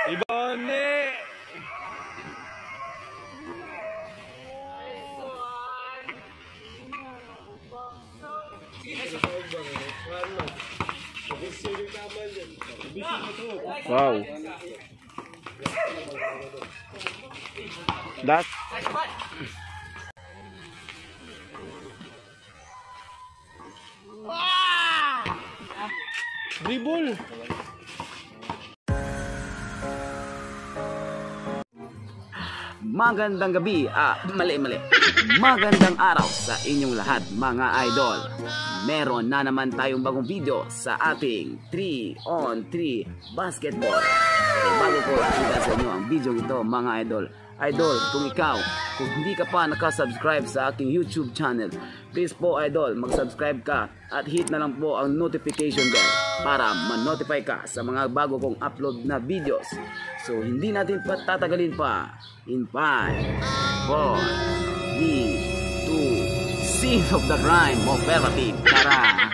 Ibone! Wow. That dribble. Magandang gabi, mali mali. Magandang araw sa inyong lahat, mga idol. Meron na naman tayong bagong video sa ating 3 on 3 basketball. Pero bago ko ipakita sa inyo ang video ito, mga idol. Idol, kung ikaw, kung hindi ka pa nakasubscribe sa aking YouTube channel, please po, idol, mag-subscribe ka at hit na lang po ang notification bell para ma-notify ka sa mga bago kong upload na videos. So, hindi natin patatagalin pa. In 5, 4, 3, 2, Scene of the Crime, Operative. Tara!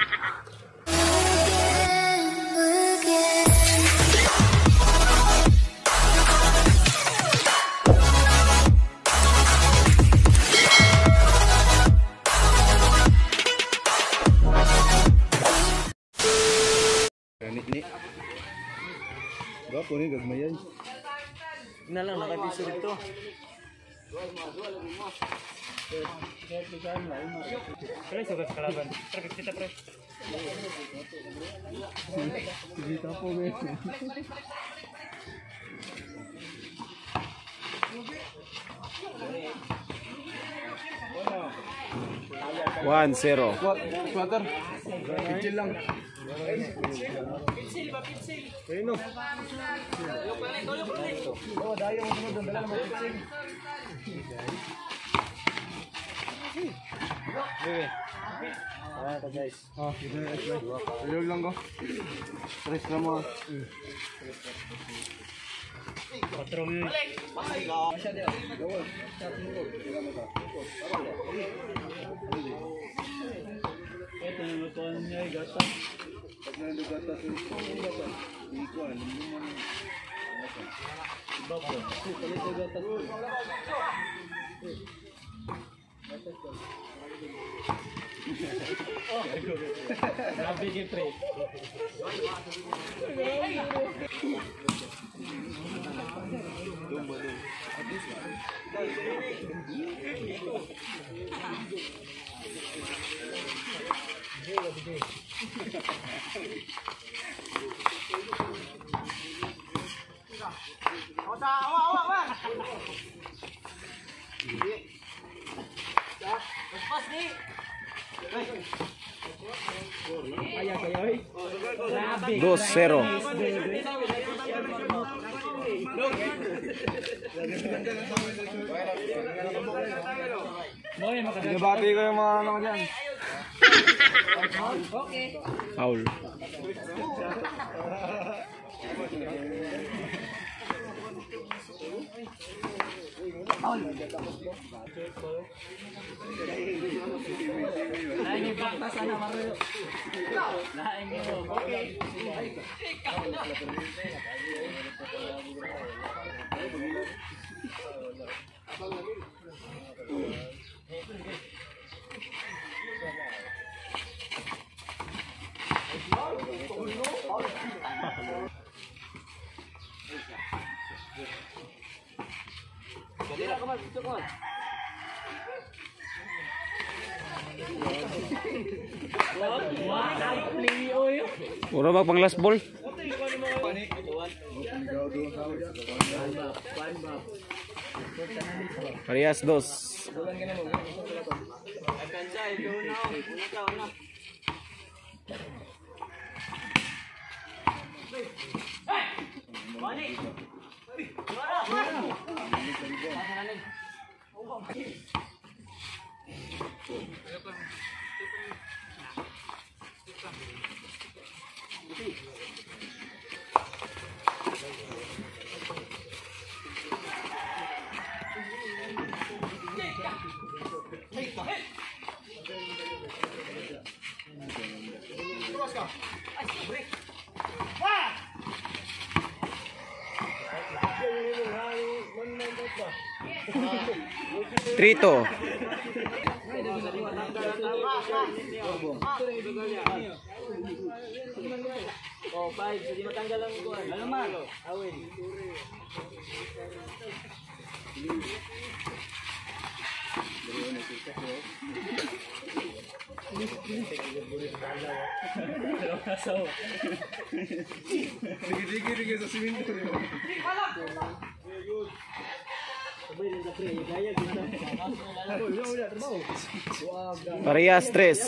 Ni ni. Gapo ni gagmayan. Na lang nakapiso dito. Pre, sugat sa kalaban. Pre, kita pre. Sige ka po be. One zero. Swatter. Pichil lang. Ayun no. Oh, dayo mo sunod dala mo pichil. Bebe. Ah, ta guys. Oh, ilog lang ko. Tres na mo. Patro mo. Ito yung lutuan niya, gata. Pag nalugata sa gata, hindi ko alam mo man. Iba po. Palit yung gata. Grabe kay pre. 2-0. Binabati ko yung mga ano dyan. Foul. Lain yung baktas ana maro. Lain mo. Okay. Ura ba pang last ball? Parehas dos. 3-2. Oh, 5. Sige, matanggal ang kuwan. Alamar. Awin. Digi-digi sa siminto. Parehas tres.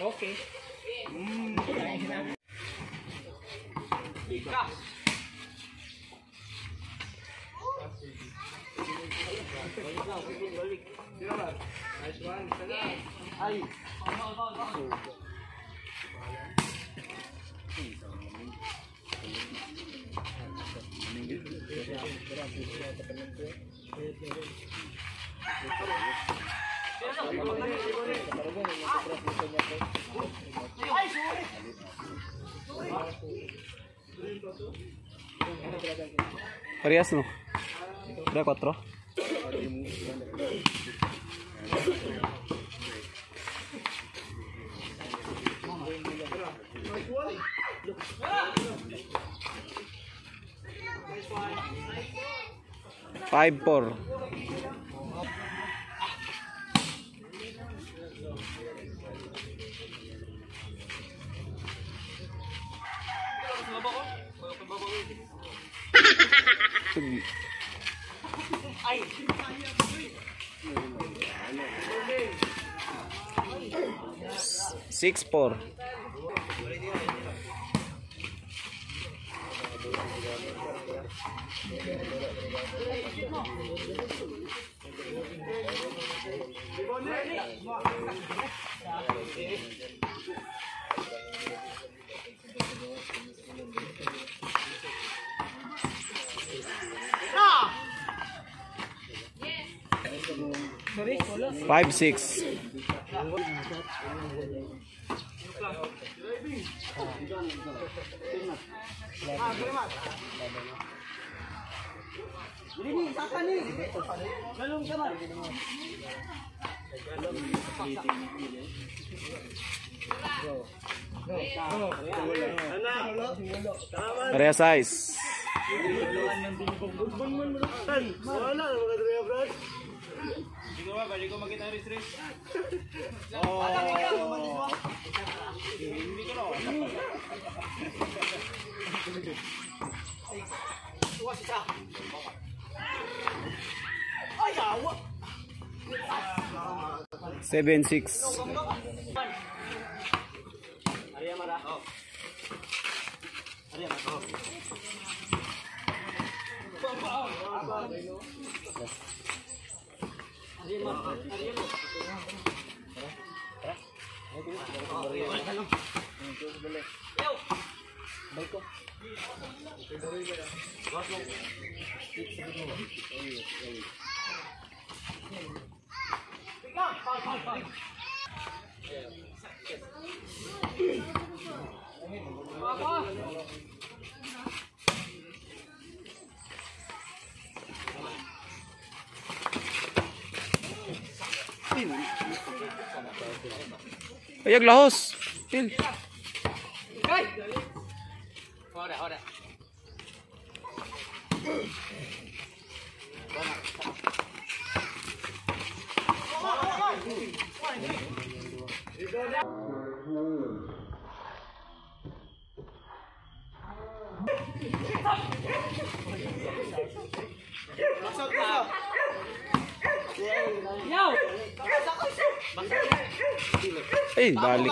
Okay. Parehas no. 3 4. 5-4. 6-4. 5-6. Pareha size. Wala na mga Drea, Brad. 7-6. Ayag lahos. Til. Ay, balik.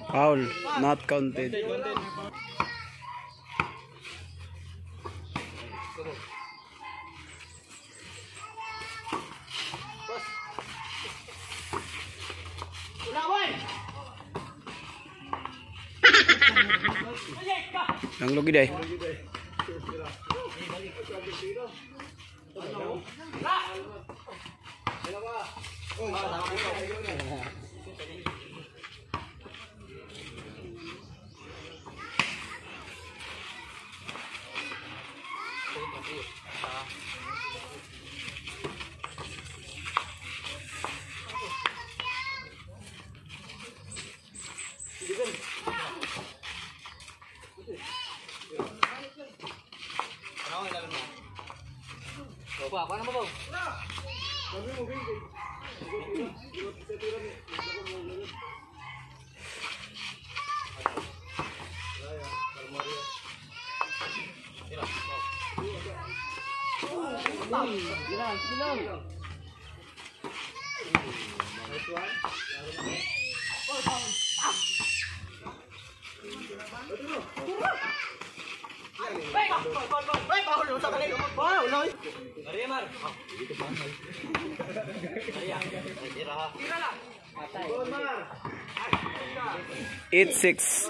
Foul. Not counted. Ang lugi day. 8-6.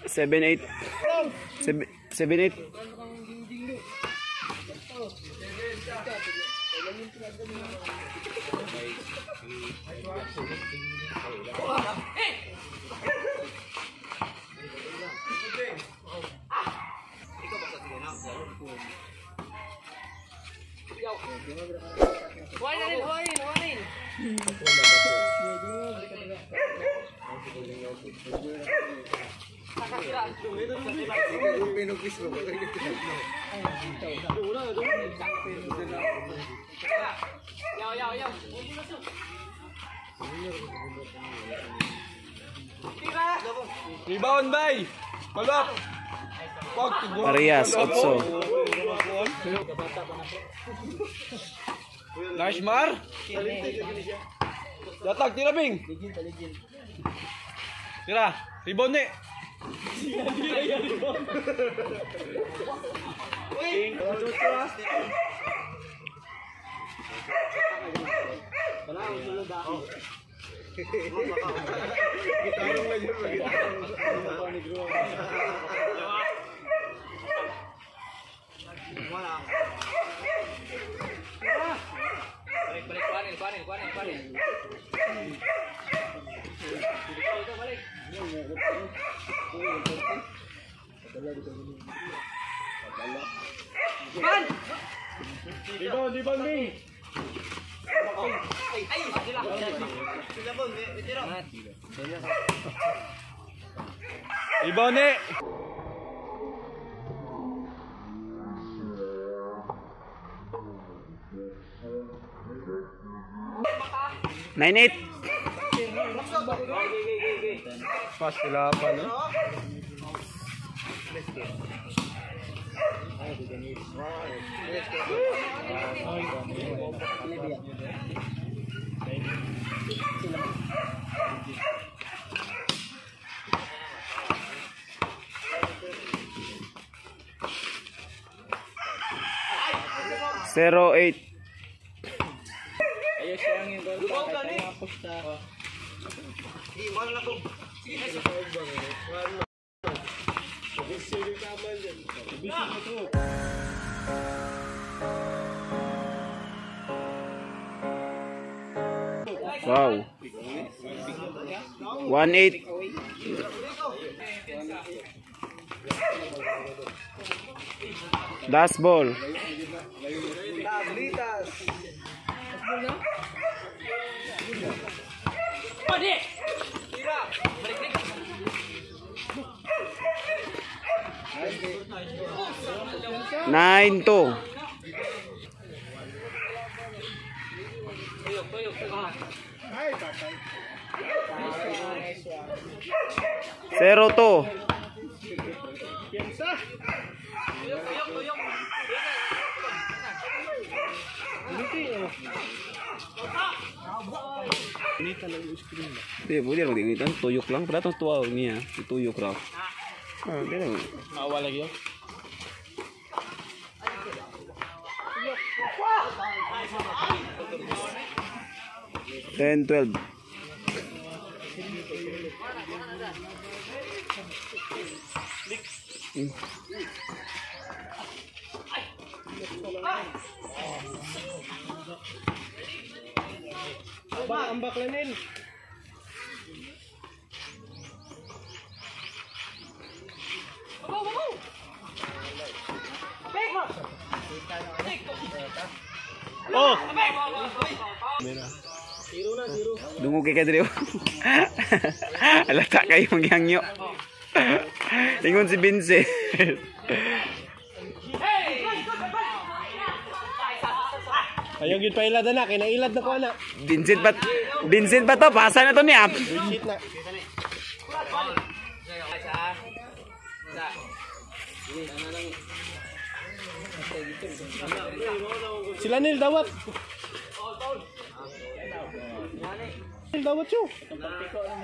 7-8. 7-8. Rebound, bay! Palap! Parehas, 8. Nice, Mar! Datag, tira, Bing! Tira! Rebound, eh! Rebound, rebound, Ming. Rebound eh. 9-8. Pass sila pa, no? 0-8. Ayos lang yung goal. Kaya pusta. Wow. 1-8. Last ball. 9-2. 0-2. Di, pwede lang dingitan. Tuyok lang. Pala itong tuwa niya. Tuyok raw. Ah, di lang. Awa lagi yun. 10-12. Ang baklanin. Oh! Dungog kay kadriw. Alata kayo mangyangyo. Ingon si Vince. Ayaw gid pa ilad na, kay nailad na ko ana. Vincent pa to, pasa na to niya. Shit na. Sila nil dawat. Nil dawat siyo.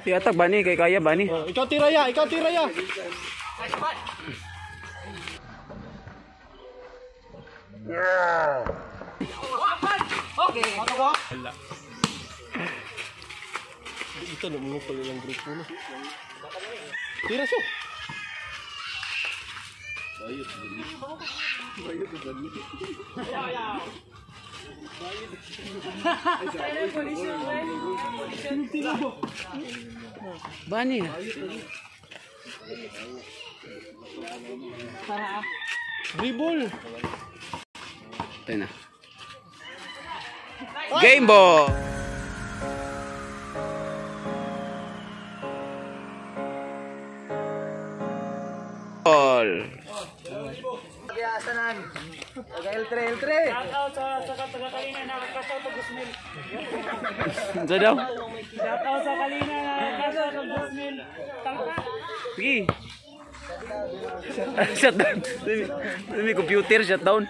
Tiatag bani kay kaya bani. Oh, ikaw tiraya, ikaw tiraya. Okay. Ito na mga pala yung grupo na. Tira siyo. Bani. Dribble. Ito na. Game ball. Ball. Shout out sa taga-Kalina na kasaw to Gusmil. Ano daw? Shout out sa Kalina na kasaw to Gusmil. Tangka. Sige. Shut down. May computer shut down.